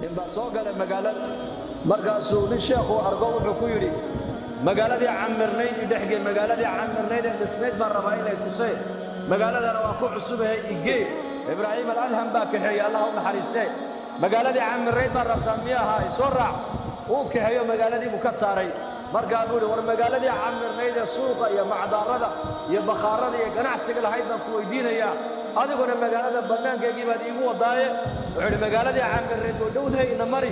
Nin baa soo galay magaalada, markaasuu nin sheekhu argo wuxuu ku yidhi: "Magaaladii camirnayd i dhexgee, magaaladii camirnayd ee dhisnayd baan rabaa inay tusee, magaaladana waan ku cusubahay, igee." Ibraahim Aladham baa kaxeeyey, Allah u naxariistee. "Magaaladii camirnayd baan rabtaa miyaha? Isoo raac." Uu kaxeeyo, magaaladii buu ka saaray. Markaa buu yidhi: "War, magaaladii camirnayd ee suuqa iyo macdaarada iyo bakhaarada iyo ganacsiga lahayd baan ku weydiinayaa, adiguna magaalada bannaankeygii baad iigu wadaaye." Wuxuu yidhi: "Magaaladii camirnayd oo dhowdahay, ina mari."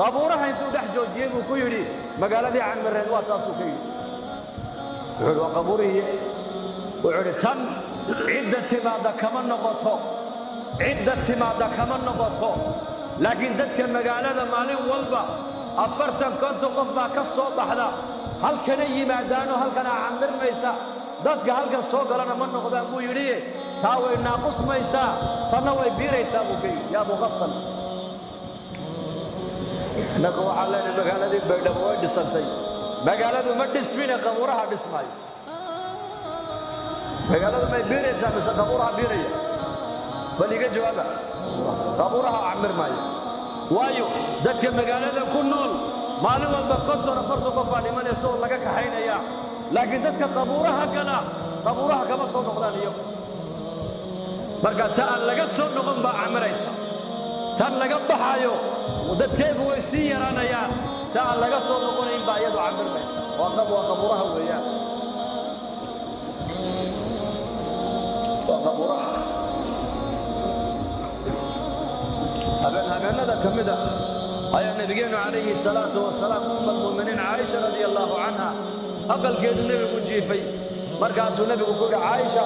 Qabuuraha intuu dhex joojiyey buu ku yidhi: "Magaaladii camirnayd waa taasuu ka yidhi. Wuxuu yidhi: "Waa qabuurihii." Wuxuu yidhi: "Tan cidda timaadda kama noqoto, cidda timaadda kama noqoto, laakiin dadka magaalada maalin walba 40, 50 qof baa ka soo baxda, halkana yimaadaanoo halkanaa camirmaysa. Dadka halkan soo galana ma noqdaan," buu yidhi. "Taa way naaqusmaysaa, tanna way biiraysaa," buu ka yidhi. Yaa muqafal, innagu waxaan leenahay magaaladii Baydhabo way dhisantay. Magaaladu ma dhismine, qabuuraha dhismaayo. Magaaladu may biiraysaa mise qabuuraha biiraya? Bal iga jawaaba. Qabuuraha camirmaayo. Waayo, dadka magaalada ku nool maalin walba 50, 40 qof baa dhimanaysa oo laga kaxaynaya, laakiin dadka qabuuraha gala qabuuraha kama soo noqdaan iyagu. Marka ta aan laga soo noqon baa camiraysa. Tan laga baxayo dadkeedu way sii yaraanayaan. Ta aan laga soo noqonayn baa iyadu camirmaysa. Waa qabuuraha weeyaan, waa qabuuraha. Habeen habeenada ka mida ayaa nabigeennu calayhi salaatu wasalaam umma almu'miniin Caaisha radia allaahu canha aqalkeedu nebigu jiifay. Markaasuu nebigu ku yidhi: "Caaisha,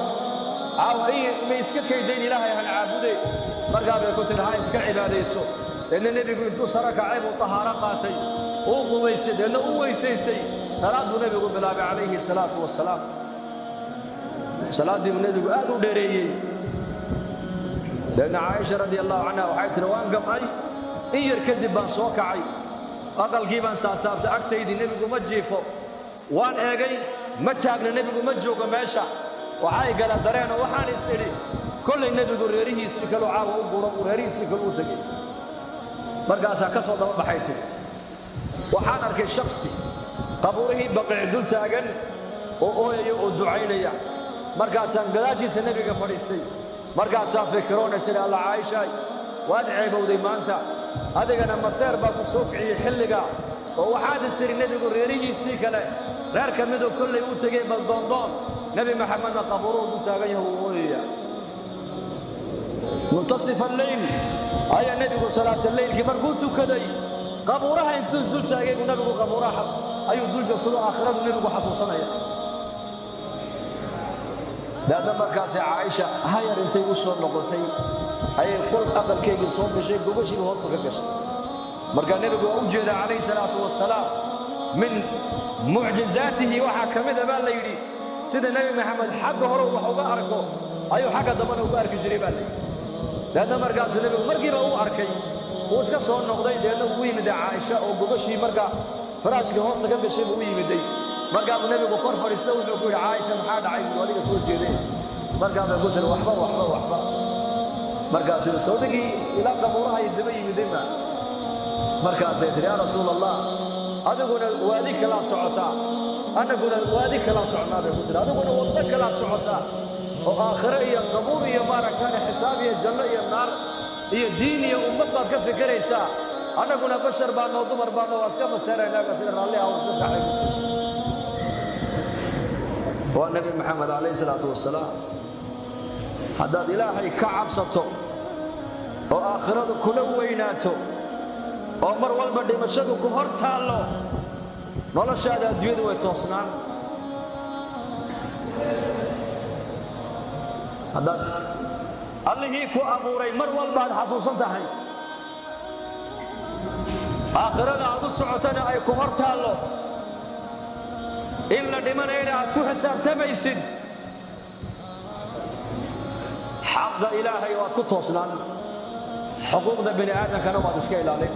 caawa ma iska kaydayn Ilaahay han caabude?" Markaa bay ku tidhi: "Ha, iska cibaadayso." Deedna nebigu intuu saro kacay buu tahaaro qaatay, uu qubaystay, deedna u weysaystay. Salaad buu nebigu bilaabay calayhi salaatu wasalaam. Salaaddii buu nebigu aad u dheereeyey. Deedna Caaisha radi allahu canha waxay tihi: "Waan gam'ay in yar, kadib baan soo kacay, aqalkii baan taataabtay, agtaydii nebigu ma jiifo. Waan eegay, ma taagna nebigu, ma joogo meesha. Waxay gala dareenoo waxaan is idhi kollay nebigu reerihiisii kaluu caawa u guro, uu reerihiisii kalu u tegey. Markaasaa ka soo daba baxay," tidhi, "waxaan arkay shaksi qabuurihii Baqiic dul taagan oo ooyaya oo ducaynaya. Markaasaan gadaashiisa nebiga fadhiistay. Markaasaan fikiroonaysa idhi, alla Caaishaay, waad ceebowday maanta, adigana maseer baa ku soo kiciyey xilliga, oo waxaad istiri nebigu reerihiisii kale reer ka miduu kollay u tegey, bal doondoon. Nebi Maxamedna qabuuruhu dul taagan yahay, uu ooyaya." Muntasif alleyl ayaa nebigu salaataleylkii markuu tukaday, qabuuraha intuu isdul taagay buu nebigu qabuuraha ayuu dul joogsado, aakhiradu nebigu xasuusanaya. Daadna markaasi Caaisha hayar intay u soo noqotay ayay qol aqalkeygii soo gashay, gogashiiba hoosta ka gashay. Markaa nebigu waa u jeedaa calayhi salaatu wasalaam. Min mucjizaatihi waxaa ka mida baa la yidhi, sida Nebi Maxamed xagga hore wax uga arko ayuu xagga dambena uga arki jiray baa la yidhi. Deedna markaasuu nebigu markiiba u arkay, wuu iska soo noqday. Deedna ugu yimiday Caaisha oo gogashii markaa faraashkii hoosta ka gashay buu u yimiday. Markaabuu nebigu kor fadhiista, wuxuu ku yidhi: "Caaisha, maxaa dhacay?" Buu, "adiga soo jeedeen." Markaa bay ku tiri: "Waxba, waxba, waxba." Markaasuu yidhi: "Sawdigii ilaa qabuuraha ay daba yimiday ma?" Markaasay tihi: "Yaa Rasuul Allah, adiguna waadi kalaad socotaa, annaguna waadi kalaan soconaa," bay ku tiri. "Adiguna waddo kalaad socotaa oo aakhiro iyo qabuur iyo maaragtaan xisaab iyo janno iyo naar iyo diin iyo ummad baad ka fikiraysaa. Annaguna bashar baanoo, dumar baanoo, waa iska maseeraynaa," baa tiri. "Raalli ah, waa iska saxay," ku tiri. Waa Nebi Maxamed calayhi salaatu wasalaam. Haddaad Ilaahay ka cabsato oo aakhiradu kula weynaato oo mar walba dhimashadu ku hor taallo, noloshaada adduunyadu way toosnaan. Haddaad Allihii ku abuuray mar walbaad xasuusan tahay, aakhirada aad u socotana ay ku hor taallo, in la dhimanayna aad ku xisaabtamaysid, xaqa Ilaahay waad ku toosnaan, xuquuqda bini aadamkana waad iska ilaalin.